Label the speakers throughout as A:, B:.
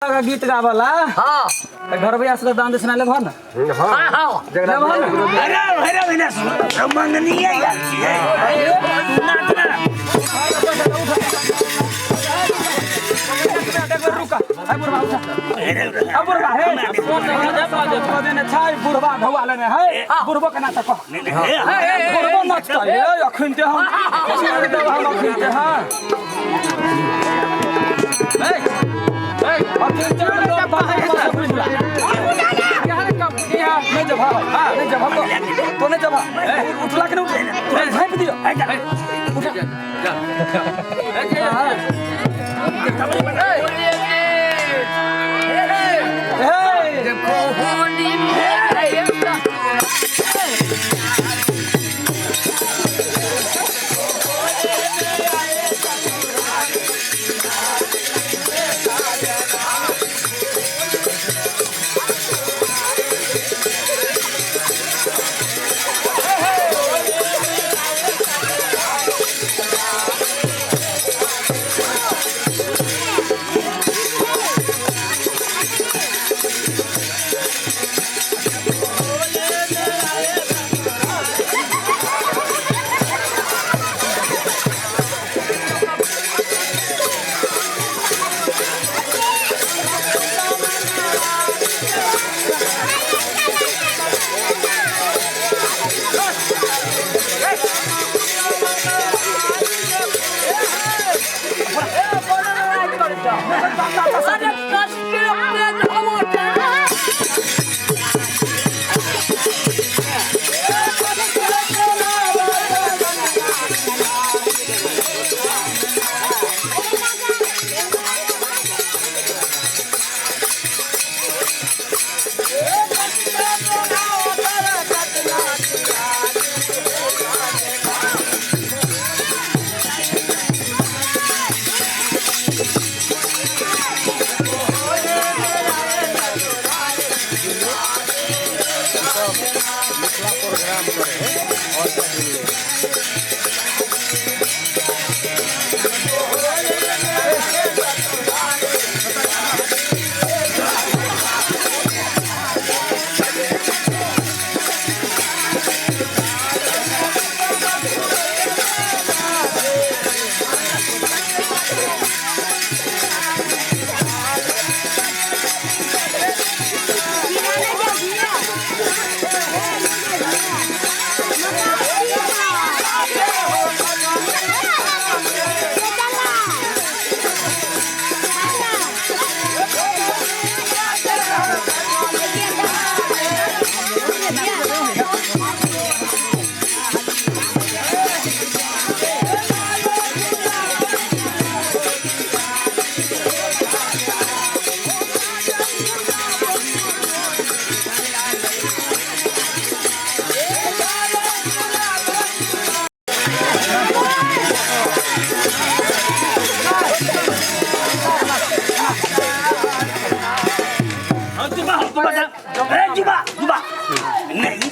A: गीत गावला।
B: हाँ।
A: त घरबैया से दान दक्षिणा लेबह न?
B: हाँ हाँ।
A: लेबह न?
C: अरे अरे अरे सुन मंगनी है यार नाच ना।
A: रुका है बुढ़वा उठा। अब बुढ़वा हे देने छै बुढ़वा ढौआ लेने है बुढ़बो के नाच कह बुढ़बो नाचतै हे अखन ते हम हम अखन ते हां ए ए अखन ते लोग बाहर नहीं जब हां नहीं जब तो नहीं जब उठला के नहीं उठे झाँप दियो उठा जा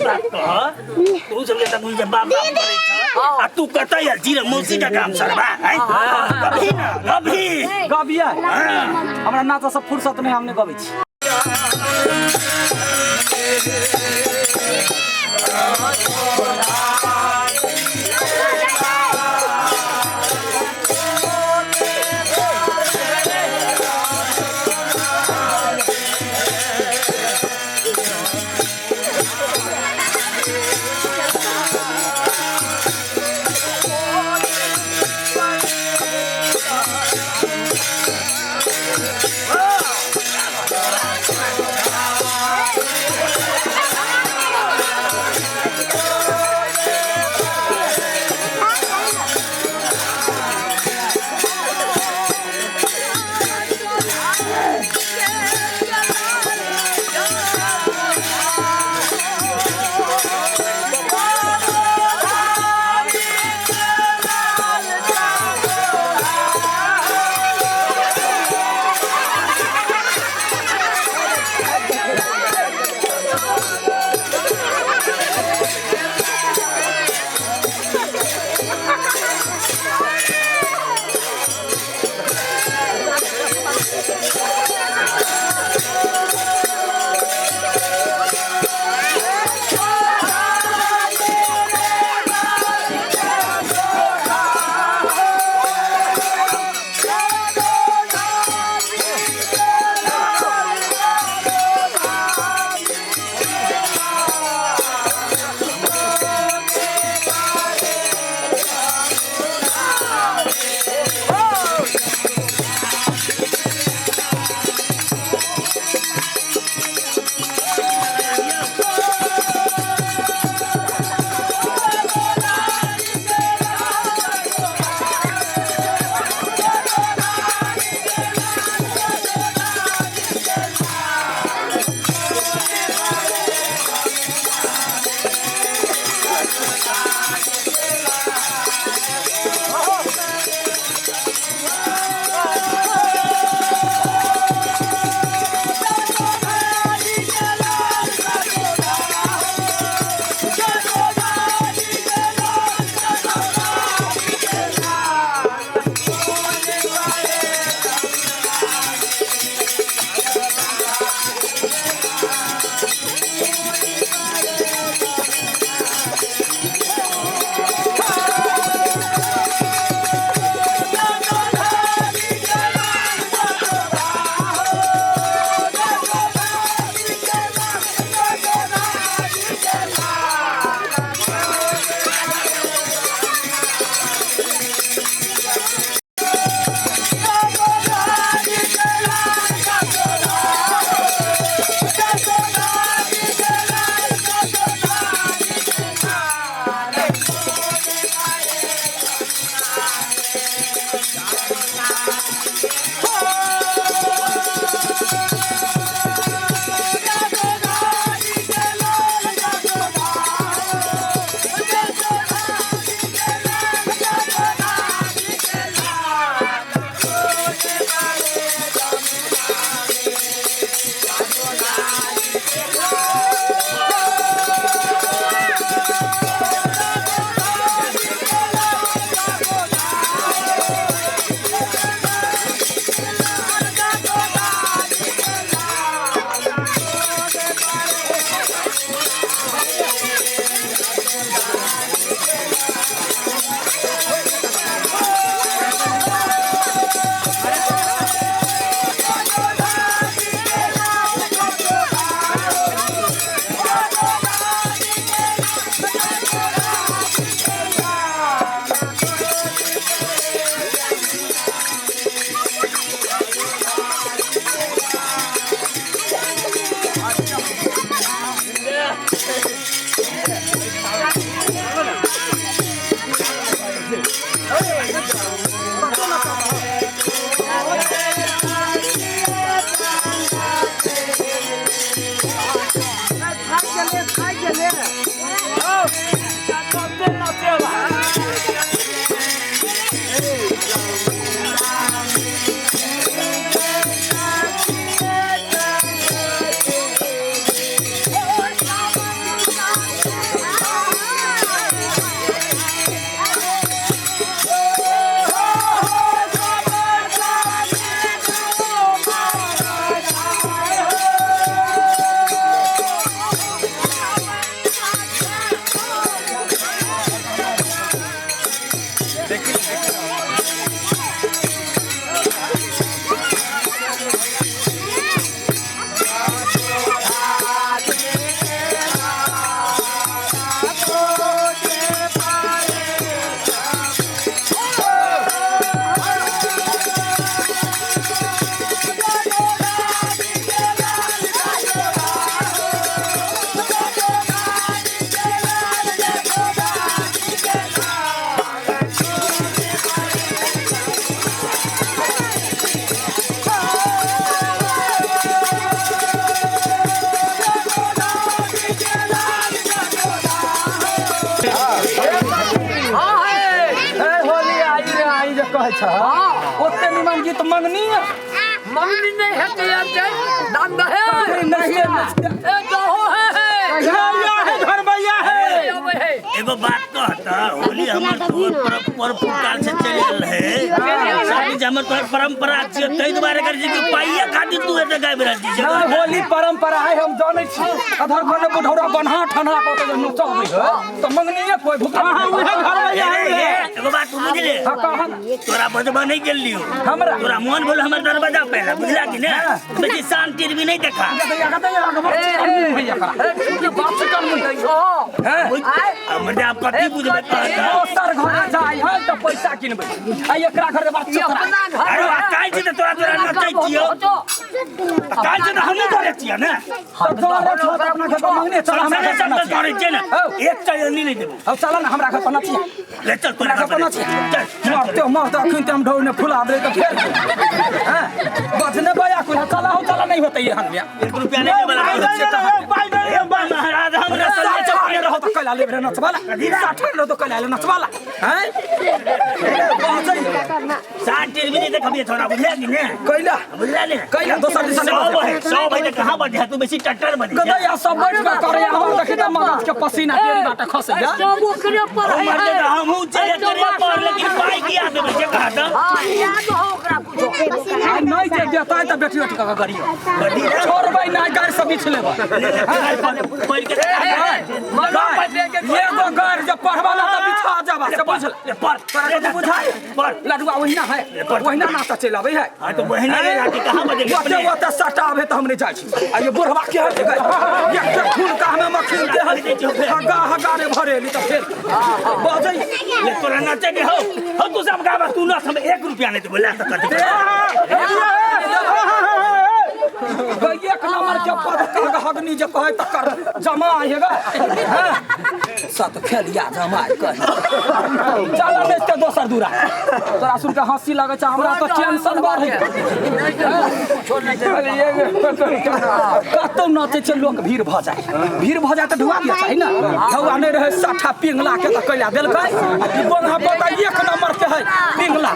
C: तू सब त बुझ बाप बाप करै छ आ तू कतै यार जीरा मौसी का काम सरबा हैं कभी ना कभी
A: गबिया हमरा नाचा सब फुर्सत नहीं हमने गबै छी। छ ओते निमन गीत मंगनी है।
B: मंगनी नहीं हेतै एते दान दहे
A: नहीं
B: ए दहो है
A: घरबैया है घरबैया है
B: अबै है।
C: एगो बात कहता होली हमर तोहर पर काल से चलि गेल है सब चीज हमर तोहर परंपरा छियै ताहि दुआरे कर छी कि पाइये खातिर तू एते गाबि रहल छी।
A: ना होली परंपरा है हम जानै छी। अधर घर में बुढ़ौरा बन्हा ठन्हा कऽ के नचबै है तऽ मंगनीये कोइ भुखा हां उहे घरबैया है।
C: एगो बात तू बुझले
A: हां कह
C: तोरा बजबा नहीं गेलियो
A: हमरा
C: तोरा मोन बोल हमर दरवाजा पे बुझला कि ने बेसी शांति भी नहीं देखा हमर आप कथी बुझबे
A: दोसर घर जाय है तऽ पैसा किनबै आ एकरा घर के बात
B: अपना घर
C: अरे काल छै तऽ तोरा तोरा नचै छियौ काल छै तऽ हमहूँ डरे छियै ने
A: तऽ डरे छौ तऽ अपना घर पर मंगने चल हमरा घर पर नचिया
C: डरे छियै ने एक चलनी नहि देबौ
A: अब चल ना हमरा घर पर नचिया
C: ले चल तोरा
A: घर पर नचिया चल मरते मरते अखन ते हम ढोने फुला दे तऽ फेर हैं बजने बया कुल चला हो चला नहीं होतै हन मिया
C: एक रुपया नहीं देबला
A: पाइ नहीं
C: महाराज हमरा
A: साठ रहो तऽ कैला लेब रे नचवाला 60 रहो तऽ कैला ले नचवाला हैं बाजै
C: 60 भी नहीं देखबिए थोड़ा बुझला कि ने
A: कैला
C: बुझला ने
A: कैला दोसर दिशा
C: 100 है 100 भाई तऽ कहां बजे तू बेसी टट्टर बने
A: गदैया सब बैठ के करे हम देखि त मगज के पसीना टेरी बाटे खसै या
B: सब ओकरे पर है
C: हमहूँ चले करे पर लेकिन पाइ किया देबै जे कहा तऽ
B: हां याद हो ओकरा कुछो
A: आ नहीं जे देतै तऽ बेटी बेटी कऽ गरियो छोड़बै नहीं गारि से बीछ लेबै
C: पढ़ के
A: एगो गारि जे पढ़वाला तऽ बिछा जाबा से बुझल
C: पढ़
A: तोरा कथी बुझाइ
C: पढ़
A: लडुआ ओहिना है ओहिना नाता चलि अबै है
C: हां तो बहिना रे राती कहां बजे
A: ओते ओते सटाबे तऽ हम नहीं जाइ छी आ ये बुढ़वा के हट गए एक के खून का हमें मखिन के हगा हगा रे भरेली तऽ फेर बजै
C: ले तोरा नचे के हो हो तू सब गाबा तू नच हम 1 रुपया नहीं देबो ले तऽ कथी
A: एक नंबर के पद कह हगनी जे कहै तकर जमा हेगा सत खेलिया जमा कह चल नहीं ते दोसर दूरा तोरा सुन के हंसी लगै छै हमरा तऽ टेंशन बढ़ै कतौ नचै छै लोक भीड़ भऽ जाइ भीड़ भऽ जाइ तऽ ढुआ दिया चाही ने ढुआ नहि रहै साठा पिंगला के तऽ कैला देलकै ई बन्हा पता एक नंबर के है पिंगला।